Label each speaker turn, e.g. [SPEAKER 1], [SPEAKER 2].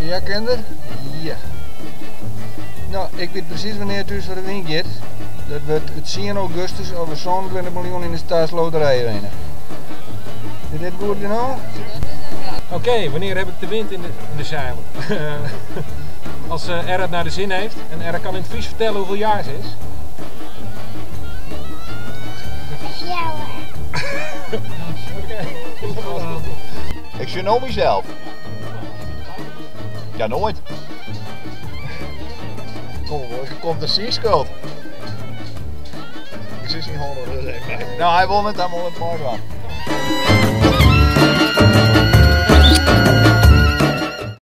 [SPEAKER 1] Ja, kin der? Ja. No, ik wit presys wannear't ús foar de wyn giet. Dat wurdt tsien augustus as we 27 miljoen yn de Staatsloterij winne. Is dit goed genôch?
[SPEAKER 2] Oké, wannear haw ik de wyn yn de seilen? As uh, er it nei de sin hat en er kan yn it Frysk fertelle hoefolle jier se is.
[SPEAKER 3] Fjouwer.
[SPEAKER 2] Oké.
[SPEAKER 4] Ik sjoch no mysels. Ja, noait.
[SPEAKER 5] Kom, komt de syn skuld. Ik sis yn hânnen.
[SPEAKER 4] No, hy wol net, hy wol net meidwaan.